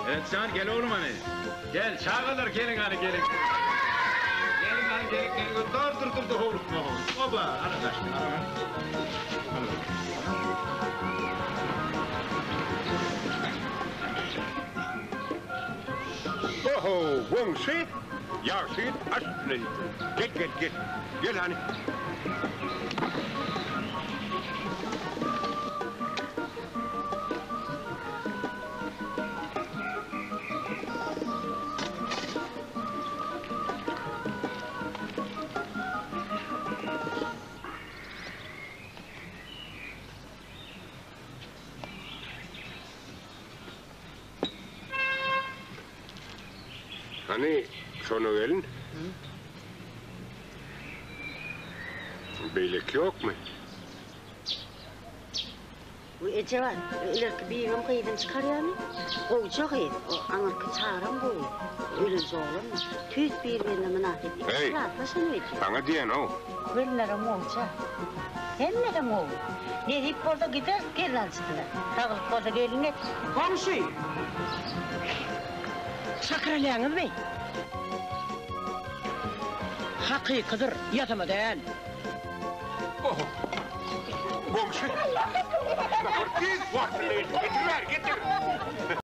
Meret jan gel oglum hany. Gel çagalar geliň hany geliň. Geliň hany geliň geliň. Dur dur dur dur howlukma howlukma. Oba ana gaçdy. Ana. Ana. Oho, goňşy, ýagşy ýigit aş bilen ýitdi. Gel, gel, gel. Gel hany. Hany, Sona gelin. Beýleki ýokmy? Bu Ejebat, ilerki bibim gyzyny çykarýamy? Gowja gyz, o aňyrky Çaram gowy, ölenje oglanmy? Tüýs bir-birine mynasyp, ikisi rahatlaşan öýdýän. Saňa diýen-ow. Gelinlerem gowja. Hemmesem gowy. Nesip bolsa gideris gelnaljysyna. Saglyk bolsa gelin getir. Goňşy! Çakyr alýaňyzmy? Hakykydyr, ýasama däl. Oho! Goňşy! Nahar tiz wagtynda getir. Getir bäri, getir!